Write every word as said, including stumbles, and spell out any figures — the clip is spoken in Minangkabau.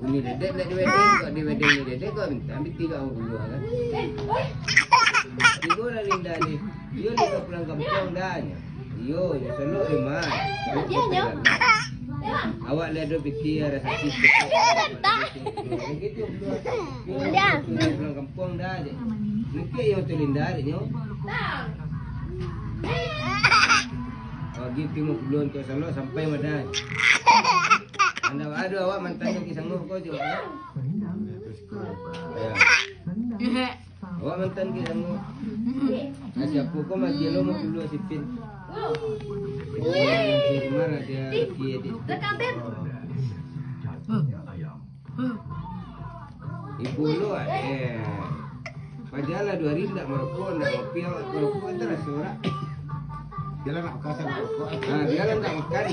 Ni dedek nak di wedding, kok di wedding ni dedek, kok minta ambil tiga puluh kan. Tigo lah Linda ni. Iyo, Linda pulang kampuang dah nyo. Iyo, nyo solok di ma. Awak lah ado piti, ado sakik. Linda pulang kampuang dah je. Mungkin iyo tu Linda dek nyo. Bagi limo puluah untuak solok sampai madan. Anda ado awak mantan kaki sanggup ko jo. Ya. Awak mantan kaki sanggup. Nah, siapo ko mah gilo mau dulu sipin. Rumah dia laki adik. Ibu lu, eh. Padahal lah dua hari ndak merokok, ndak ngopi, awak merokok itu rasa ora. Biarlah nak makan, saya nak rokok. Ah, biarlah ndak makan.